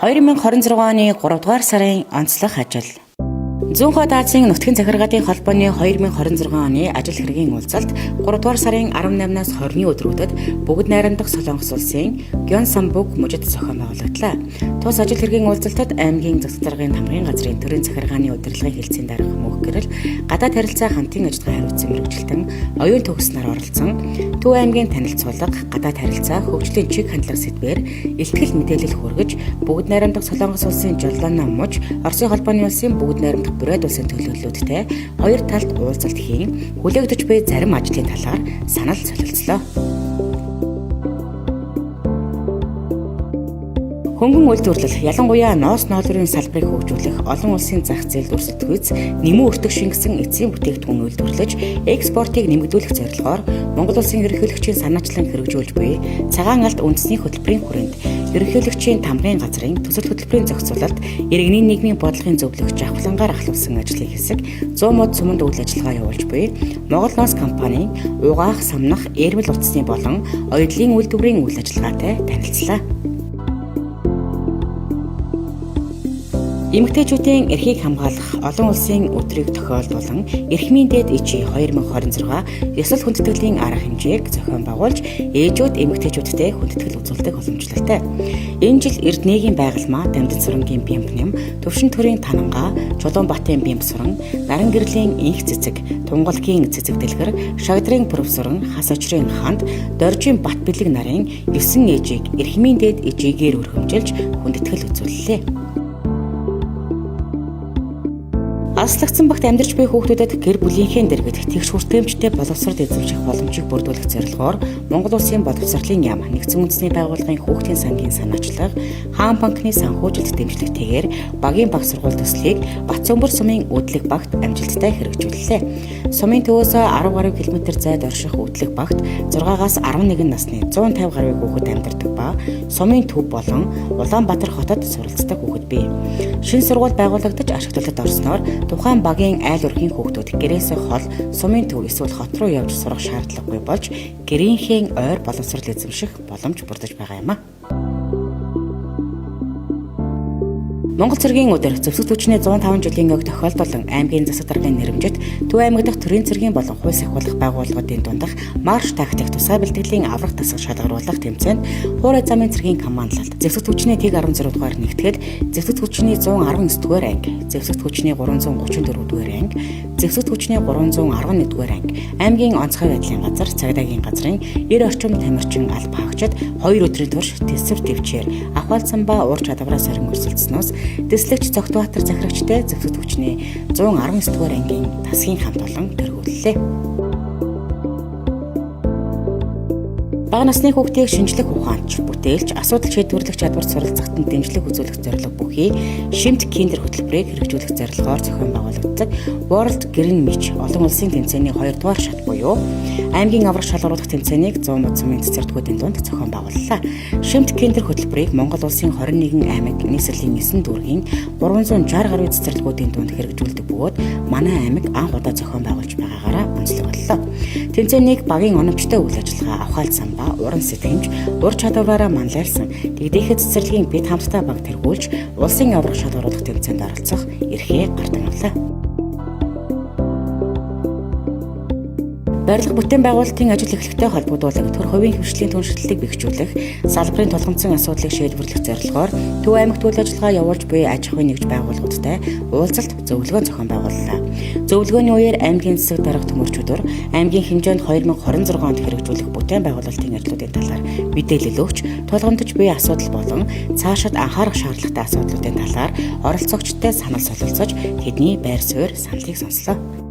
2026 оны 3 дугаар сарын онцлог ажил. Зүүн хот Азийн нутгийн захиргаатын холбооны 2026 оны ажил хэргийн уулзалт 3 дугаар сарын 18-наас 20-ны өдрүүдэд бүгд найрамдах Солонгос улсын Гёнсанбук мужид зохион байгуулагдлаа. Тус ажил хэргийн уулзалтад аймгийн засаг даргын тамгын газрын төрийн захиргааны удирдлагын хэлтсийн дарга Мөнх Гэрэл, гадаад харилцаа хамтын ажиллагаа хариуцсан мэргэжилтэн Оюун Төгс нар оролцсон Төв аймгийн танилцуулга, гадаад харилцаа, хөгжлийн чиг хандлага сэдвээр илтгэл мэдээлэл хүргэж, бүгд найрамдах Солонгос улсын Жоллоно муж, Оросын холбооны улсын бүгд найрамдах Бурайд улсын төлөөллүүдтэй хоёр талд уулзалт хийн, хүлээгдэж буй зарим ажлын талаар санал солилцлоо. Хөнгөн үйлдвэрлэл, ялангуяа ноос ноолрын салбарыг хөгжүүлэх, олон улсын зах зээлд өрсөлдөхүйц нэмэн өртөг шингэсэн эцсийн бүтээгдэхүүн үйлдвэрлэж, экспортыг нэмэгдүүлэх зорилгоор Монгол улсын ерөнхийлөгчийн санаачлан хэрэгжүүлж буй цагаан алт үндэсний хөтөлбөрийн хүрээнд ерөнхийлөгчийн тамгын газрын төсөл хөтөлбөрийн зохицуулалт, иргэний нийгмийн бодлогын зөвлөгч Жавхлангаар ахлуулсан ажлын хэсэг 100 мод суманд үйл ажиллагаа явуулж буй Монгол ноос компанийн угаах, самнах, эрмэл утасны болон оёдлын үйлдвэрийн үйл ажиллагаатай танилцлаа. Эмэгтэйчүүдийн эрхийг хамгаалах олон улсын өдрийг тохиолдуулан Эрхмийн дээд ижи 2026 ёслол хүндэтгэлийн арга хэмжээг зохион байгуулж ээжүүд эмэгтэйчүүдтэй хүндэтгэл үзүүлдэг уламжлалтай. Энэ жил Эрдэнэгийн байгалмаа, Дамдин сурангийн Бямбням, Төвшин төрийн Тананга, Чулуунбатын Бямбсуран, Наран гэрлийн Инх цэцэг, Тунгалгийн цэцэг дэлгэр, Шагдрын Пүрэвсуран, Хас очрын Ханд, Доржийн Бат бэлэг нарын 9 ээжийг Эрхмийн дээд ижигээр өргөмжилж хүндэтгэл үзүүллээ. Алслагдсан багт амьдарч буй хүүхдүүдэд гэр бүлийнхээ дэргэд тэгш хүртээмжтэй боловсрол эзэмших боломжийг бүрдүүлэх зорилгоор Монгол Улсын боловсролын яам, Нэгдсэн Үндэсний байгууллагын хүүхдийн сангийн санаачлага, Хаан банкны санхүүжилт дэмжлэгтэйгээр багийн баг сургууль төслийг Батсөмбөр сумын Үдлэг багт амжилттай хэрэгжүүллээ. Сумын төвөөс 10 гаруй километр зайд орших Үдлэг багт 6-аас 11 насны 150 гаруй хүүхэд амьдардаг ба сумын төв болон Улаанбаатар хотод суралцдаг хүүхэд бий. Шинэ сургууль байгуулагдаж ашиглалтад орсноор тухайн багийн айл өрхийн хүүхдүүд гэрээсээ хол сумын төв эсвэл хот руу явж сурах шаардлагагүй болж гэрийнхээ ойр боловсрол эзэмших боломж бүрдэж байгаа юм а. Монгол цэргийн өдөр зэвсэг түвшний 105 жилийн өг тохиолдолн аймгийн засаг даргын нэрэмжит Төв аймаг дахь төрийн цэргийн болон хууль сахиулах байгууллагуудын дундах марш тактик тусгай бэлтгэлийн аврах тасгал шалгаруулах тэмцээнд Хуурай замын цэргийн командлалт зэвсэг түвшний тэг 16 дугаар нэгтгэл, зэвсэг түвшний 119 дугаар анги, зэвсэг түвшний 334 дугаар анги, зэвсэг түвшний 311 дугаар анги, аймгийн онцгой байдлын газар, цагдаагийн газрын 90 орчим тамирчин алба хаагчид 2 өдрийн турш тэсвэр төвчээр ахвалцсан ба ур чадвараа сорин өрсөлдснөөс дэслэгч Цогтбаатар захирагчтай зэвсэг түвшний 119 дугаар ангийн тасгийн хамт олон тэргүүллээ. Бага насны хүүхдийг шинжлэх ухаанч, бүтээлч, асуудал шийдвэрлэх чадварт суралцахад нь дэмжлэг үзүүлэх зорилго бүхий шимт киндер хөтөлбөрийг хэрэгжүүлэх зорилгоор зохион байгуулагддаг World Green Match олон улсын тэмцээний 2 дугаар шат буюу аймгийн аврах шалгаруулах тэмцээнийг 100 мод сумын цэцэрлэгүүдийн дунд зохион байгууллаа. Шимт киндер хөтөлбөрийг Монгол улсын 21 аймаг, нийслэлийн 9 дүүргийн 360 гаруй цэцэрлэгүүдийн дунд хэрэгжүүлдэг бөгөөд манай аймаг анх удаа зохион байгуулж байгаагаараа онцлог боллоо. Тэмцээнийг багийн оновчтой үйл ажиллагаа, авхаалцсан ба уран сэтгэмж, ур чадвараараа манлайлсан дэгдээхэй цэцэрлэгийн бид хамтдаа баг тэргүүлж улсын аврах шалгаруулах тэмцээнд оролцох эрхээ гардан авлаа. Барилга бүтээн байгуулалтын ажил эхлэхтэй холбогдуулан төр хувийн хвшлийн түншлэлийг бэхжүүлэх, салбарын тулгамдсан асуудлыг шийдвэрлэх зорилгоор Төв аймагт үйл ажиллагаа явуулж буй аж ахуйн нэгж байгууллагуудтай уулзалт зөвлөгөө зохион байгууллаа. Зөвлөгөөний үеэр аймгийн засаг дарга Төмөрч өдөр аймгийн хэмжээнд 2026 онд хэрэгжүүлэх бүтээн байгуулалтын ажлуудын талаар мэдээлэл өгч, тулгамдж буй асуудал болон цаашид анхаарах шаардлагатай асуудлуудын талаар оролцогчтой санал солилцож, тэдний байр суурь саналыг сонслоо.